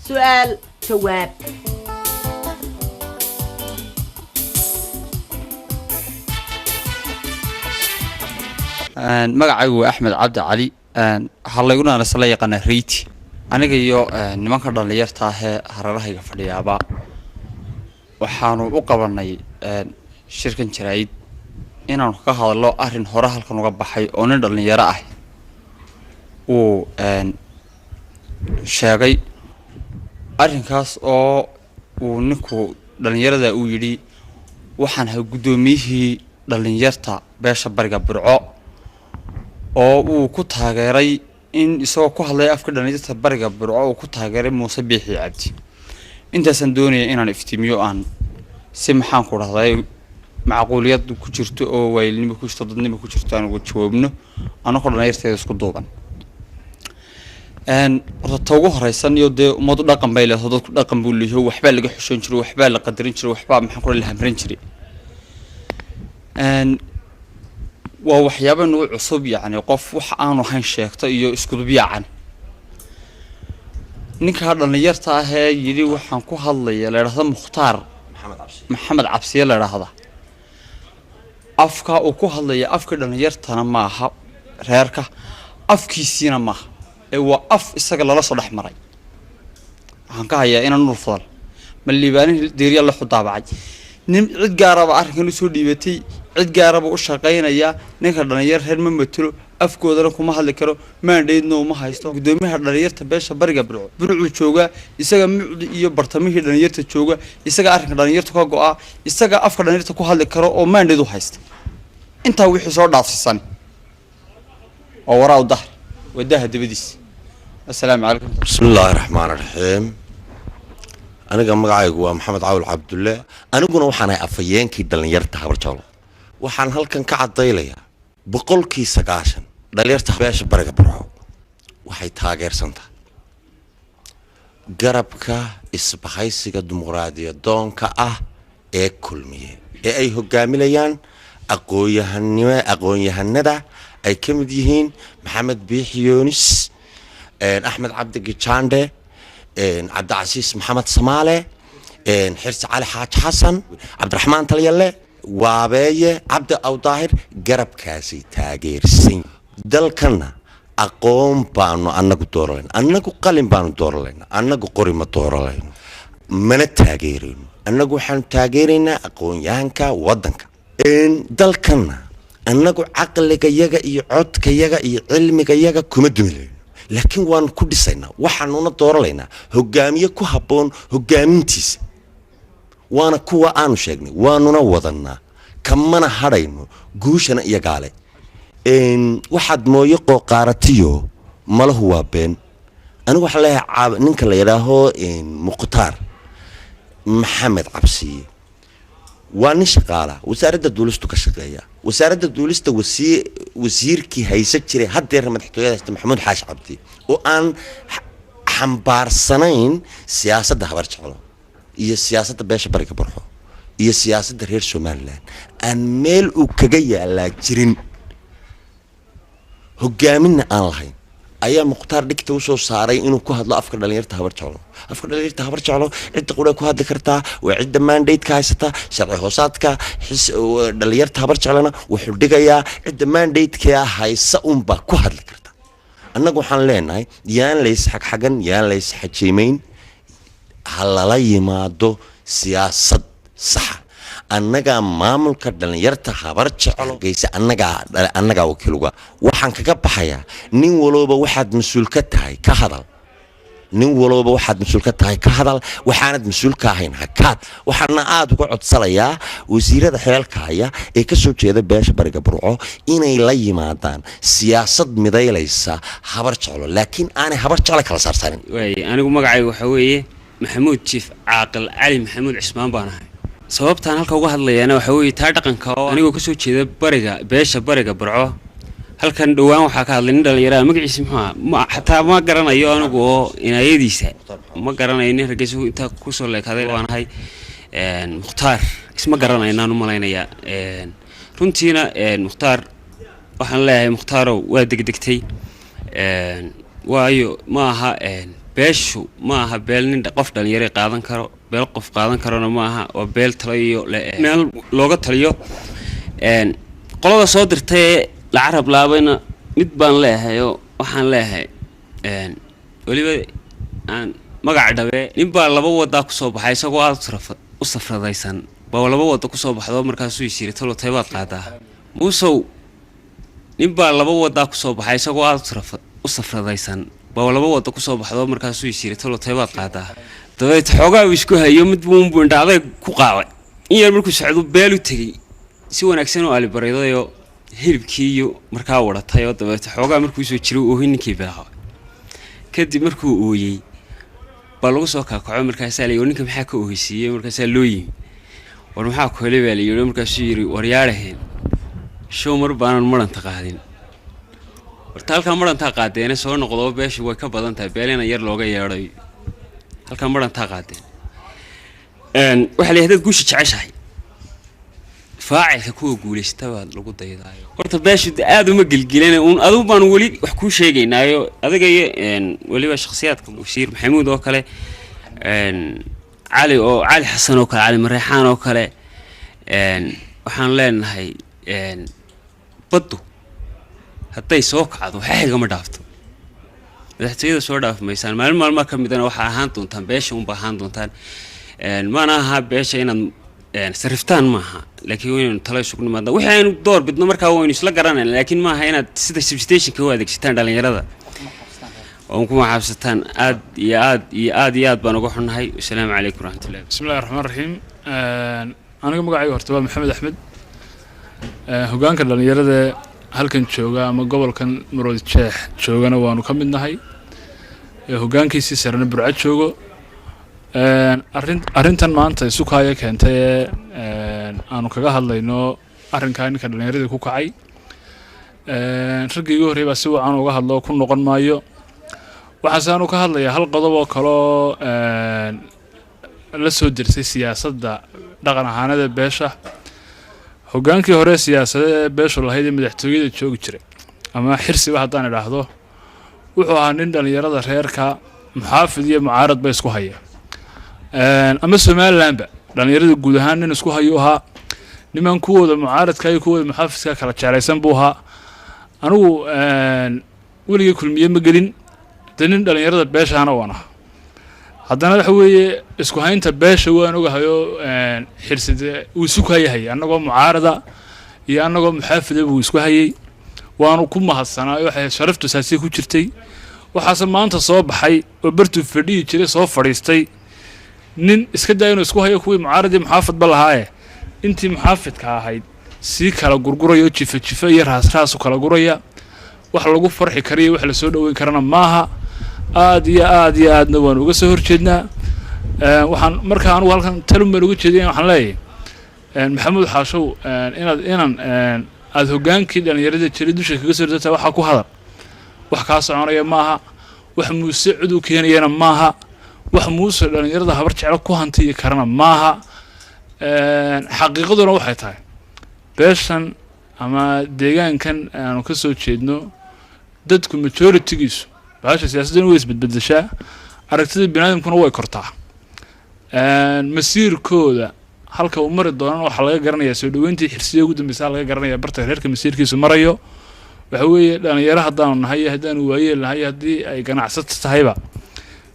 Su-aal jawaab. Magacaygu waa Axmed Cabdi Cali, waxaa layguna isla yaqaanaa Reyti. Aniga iyo nimanka dhallinyarta ahee hareerahayga fadhiyaaba waxaanu u qabanay shirkan jaraa'id inaanu ka hadallo arrin hore halkan uga baxay oo nin dhallinyaro ah uu sheegay, arrinkaas oo uu ninku dhallinyarada uu yidhi waxaan ahay guddoomiyihii dhallinyarta beesha Bariga Burco, oo uu ku taageeray in isagoo ku hadlaya afka dhallinyarta Bariga Burco uu ku taageeray Muuse Biixi Cabdi. Intaasaan doonaya inaan iftiimiyo, aan si, maxaan ku dhahday, macquuliyad ku jirto oo waayelnimo ku jirto, dadnimo ku jirto, aan uga jawaabno anagoo dhallinyarteeda isku duuban. Horta ta ugu horeysan iyo dee ummadu dhaqan bay leedahay, dadku dhaqan buu leeyahay, waxbaa laga xishoon jiray, waxbaa la qadarin jiray, waxbaa, maxaan ku dhahay, la hamran jiray. Waa waxyaaba nagu cusub, yacni qof wax aanu ahayn sheegta iyo iskudubyacan. Ninkaa dhallinyarta ah ee yidhi waxaan ku hadlaya, la idhahda Mukhtaar Maxamed Cabsiye la idhaahda, afka uu ku hadlaya afka dhallinyartana maaha, reerka afkiisiina maaha, ee waa af isaga lala soo dhex maray. Waxaan ka hayaa inaan Nur Fadal ma liibaanin deeriya la xudaabacay nin cid gaaraba arrinkan usoo dhiibatay, cid gaaraba u shaqaynaya. Ninka dhalinyar reer ma matelo, afkoodana kuma hadli karo, maandhaydna uma haysto. Guddoomiyaha dhalinyarta beesha Bariga Burco Burcuu jooga, isaga mucdi iyo bartamihii dhalinyarta jooga, isaga arrinka dhalinyarta ka go-a, isaga afka dhalinyarta ku hadli karo oo maandhayd u haysta. Intaa wixii soo dhaafsiisan oo waraa u dahri wadaha dabadiisa. Assalaamu calaykum. Bismi illaahi raxmaan raxiim. Aniga magacaygu waa Maxamed Cawl Cabdulle, aniguna waxaan ahay afhayeenkii dhallinyarta Habar Jeclo. Waxaan halkan ka caddaylayaa 90% dhallinyarta beesha Bariga Burco waxay taageersan tahay garabka isbahaysiga dimuqraadiyadoonka ah ee Kulmiye ee ay hogaaminayaan aqoonyahanimo aqoon-yahanada ay ka mid yihiin Maxamed Biixi Yoonis, Axmed Cabdi Gijaandhe, Cabdicasiis Maxamed Samaale, Xirsi Cali Xaaji Xasan, Cabdiraxmaan Talyalle, Waabeeye, Cabdi Awdaahir. Garabkaasay taageersan. Dalkanna aqoon baanu annagu dooralayna, annagu qalin baanu dooralayna, annagu qori ma dooralayno, mana taageerayno. Annagu waxaanu taageeraynaa aqoon-yahanka waddanka. Dalkanna annagu caqligayaga iyo codkayaga iyo cilmigayaga kuma dumilayno, laakiin waanu ku dhisaynaa. Waxaanuna dooralaynaa hogaamiye ku habboon hogaamintiisa, waana kuwa aanu sheegnay, waanuna wadannaa, kamana hadhayno, guushana iyagaale. Waxaad mooyo qooqaaratiyo malahu waa been. Anigu waxaan leeyahay ninka la yidhaaho Mukhtaar Maxamed Cabsiye waa nin shaqaala wasaaradda duulistu ka shaqeeya. Wasaaradda duulista wasiirkii haysan jiray, haddeer madaxtooyada haysta, Maxamuud Xaashi Cabdi, oo aan xambaarsanayn siyaasadda Habar Jeclo iyo siyaasadda beesha Bariga Burco iyo siyaasadda reer Somaliland, aan meel uu kaga yaalaa jirin, hogaaminna aan lahayn, ayaa Mukhtaar dhigta usoo saaray inuu ku hadlo afka dhalinyarta Habar Jeclo. Afka dhalinyarta Habar Jeclo cidda qura ku hadli kartaa waa cidda mandate-ka haysata. Sharci hoosaadka dhalinyarta Habar Jeclona wuxuu dhigayaa cidda mandate-ka haysa unbaa ku hadli karta. Annagu waxaan leenahay yaan lays xagxagan, yaan lays xajiimayn, ha lala yimaado siyaasad saxa. Annagaa maamulka dhalinyarta Habar Jeclo geysa, annagaa wakiiluga. Waxaan kaga baxayaa, nin walooba waxaad mas-uul ka tahay ka hadal, nin walooba waxaad mas-uul ka tahay ka hadal, waxaanad mas-uul ka ahayn hakaad. Waxaana aada uga codsanayaa wasiirada xeelka haya ee ka soo jeeda beesha Bariga Burco inay la yimaadaan siyaasad midaylaysa Habar Jeclo, laakiin aanay Habar Jeclo kala saarsaarin. Waay, anigu magacayga waxaa weeye Maxamuud Jiif Caaqil Cali Maxamuud Cismaan baan ahay. Sababtaan halka uga hadlayaana waxaa weeye taa dhaqanka oo anigoo kasoo jeeda bariga, beesha Bariga Burco. Halkan dhowaan waxaa ka hadlay nin dhallinyaraha, magaciisa muxuu ahaa ma xataa ma garanayo anigu, oo inaayadiisa ma garanayo. Nin Hargeysa intaa kusoo leekaday waan ahay. Mukhtaar isma garanaynaan u malaynayaa. Runtiina Mukhtaar waxaan leeyahay, Mukhtaarow, waa degdegtay, waayo ma aha. Beeshu ma aha beel nin qof dhallinyaray qaadan karo, beel qof qaadan karona ma aha. Waa beel talo iyo meel looga taliyo. Qolada soo dirtay ee la carab laabayna mid baan leeyahay, oo waxaan leeyahay weliba aan magac dhabe. Nin baa laba wadaa kusoo baxay isagoo aada u safradaysan baa laba wada kusoo baxdo. Markaasuu is yiri, "Talo taybaad qaadaa, Muusow?" Nin baa laba wadaa kusoo baxay isagoo aada u safradaysan baa laba wada kusoo baxdo. Markaasuu is yiri, "Talo taybaad qaadaa?" Dabeet xoogaa uu isku hayo, mid buunbuu indha adayg ku qaaday. In yar markuu socdo, beel u tegey si wanaagsan oo alibareydayoo hilibkii iyo markaa wadatay. Oo dabeete xoogaa markuu soo jiray, oohin ninkii bilaabay. Kadib markuu ooyey baa lagu soo kaakaco. Markaasaa la yidhi, "Ninka maxaa ka ooheysiiyey?" Markaasaa loo yimi. "War maxaa ku helay?" baa la yidhi. Markaasuu yidhi, "Waryaadhaheen, show mar baanan maranta qaadin. Horta halkaa marantaa qaadeene soo noqdo. Beeshu way ka badan tahay beelina yar looga yeedhay. Halkaa marantaa qaadeen." Waxaa la yidhi, hadaad guusha jeceshahay, faacilka kuwa guulaysta baad lagu daydaayo. Horta beeshu de aada uma gelgelina uun. Adigu baan weli wax kuu sheegaynaayo, adiga iyo weliba shakhsiyaadka wasiir Maxamuud oo kale, Cali oo Cali Xasan oo kale, Cali Mareexaan oo kale. Waxaan leenahay, baddu hadday soo kacdo waxa xigama dhaafto. Madaxtooyada soo dhaaf maysaan. Maalin maalmaa ka midana waxaa ahaan doontaan beesha unba ahaan doontaan. Maana aha beesha inaad sariftaan maaha, laakiin waynu talo isugu nimaadna. Wixii aynu door bidno markaa waynu isla garanayna, laakiin maaha inaad sida substationka u adeegsataan dhalinyarada oo ku maxaabsataan. Aad iyo aad iyo aad iyo aad baan uga xunnahay. Wasalaamu calaykum waraxmatullahi. Bismi illahi raxmaan raxiim. Aniga magacayga horta waa Maxamed Axmed. Hogaanka dhalinyarada halkan jooga ama gobolkan Maroodi Jeex joogana waanu ka mid nahay, hogaankiisii sarena Burco joogo. Arrin arrintan maanta isukaayo keentay ee aanu kaga hadlayno arrinkaa ninka dhallinyaradii ku kacay, raggii igu horrey baa si wacan uga hadlo, ku noqon maayo. Waxaase aanu ka hadlayaa hal qodob oo kaloo la soo dersay siyaasadda dhaqan ahaanada beesha. Hoggaankii hore siyaasadee ee beeshu lahayd ee madaxtooyada joogi jiray, ama Xirsiba haddaan idhaahdo, wuxuu ahaa nin dhallinyarada reerka muxaafid iyo mucaarad ba isku haya, ama Somalilandba dhallinyarada guud ahaan nin isku hayuu ahaa. Niman kuwooda mucaaradka iyo kuwooda muxaafidka kala jeclaysan buu ahaa. Anigu weligay Kulmiye ma gelin, dee nin dhallinyarada beeshahana waan ahaa. Haddana waxa weeye isku haynta beesha waan ogahayo. Xirside wuu isu hayahayay, annagoo mucaarada iyo annagoo muxaafida buu isku hayay, waanu ku mahadsanaayo. Waxay sharaftu saasii ku jirtay. Waxaase maanta soo baxay oo bartuu fadhiyi jiray soo fadhiistay nin iska daa inuu isku hayo kuwii mucaaradii muxaafidba lahaaye, intii muxaafidka ahayd sii kala gurguraya oo jifa jifa iyo raas raas u kala guraya. Wax lagu farxi karayo, wax lasoo dhoweyn karana maaha. Aad iyo aad iyo aadna waan uga soo horjeednaa. Waxaan markaa anugu halkan talun baan uga jeedaya. Waxaan leeyahay, Maxamuud Xaashow, inaad inan aada hoggaankii dhallinyarada jiray dusha kaga soo ridata, waxaa ku hadal wax kaa soconaya maaha, wax Muuse cid u keenayana maaha, wax Muuse dhallinyarada Habar Jeclo ku hantiyi karana maaha. Xaqiiqaduna waxay tahay, beeshan ama deegaankan aanu ka soo jeedno, dadku majority-giisu, bahasha siyaasadduna way isbedbedeshaa, aragtida bini aadamkuna way kortaa. Masiirkooda halka uu mari doonana waxaa laga garanayaa soo dhaweyntii Xirsiya ugu dambeysa laga garanaya barta reerka masiirkiisu marayo. Waxa weeye, dhalinyaro haddaanu nahay, haddaanu waayeel nahay, haddii ay ganacsato tahayba,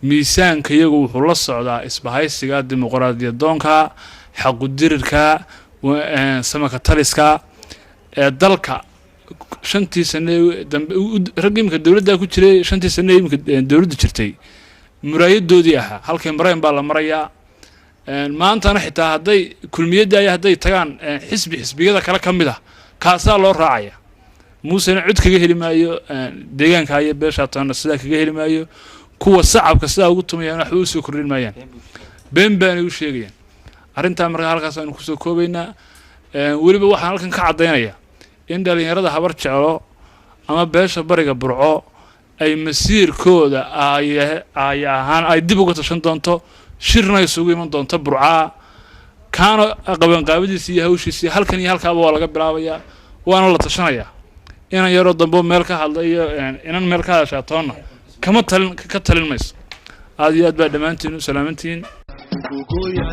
miisaanka iyagu wuxuu la socdaa isbahaysiga dimuqraadiyadoonka, xaqudirirka, samaka taliska ee dalka. 5-tii sane dambe ragga iminka dowladda ku jiray, 5-tii sane iminka dowladdu jirtay, muraayadoodii ahaa halkay mareen baa la marayaa. Maantana xitaa hadday Kulmiyadda iyo hadday tagaan xisbi xisbiyada kale ka mid ah, kaasaa loo raacaya. Muusena cod kaga heli maayo deegaanka iyo beeshaa toona, sidaa kaga heli maayo. Kuwa sacabka sidaa ugu tumayaan waxba usoo kordhin maayaan, been baanay u sheegayaan. Arrintaa markaa halkaas aynu kusoo koobaynaa. Weliba waxaan halkan ka caddaynayaa in dhalinyarada Habar Jeclo ama beesha Bariga Burco ay masiirkooda ay ahaan ay dib uga tashan doonto, shirna isugu iman doonto Burcaa. Kaana qabanqaabadiisi iyo hawshiisii halkan iyo halkaaba waa laga bilaabayaa, waana la tashanayaa. Inan yaroo dambo meel ka hadla iyo inan meel ka hadashaa toonna kama talin, ka talin mayso. Aad iyo aad baa dhammaantiin u salaamantihiin. Ugoya.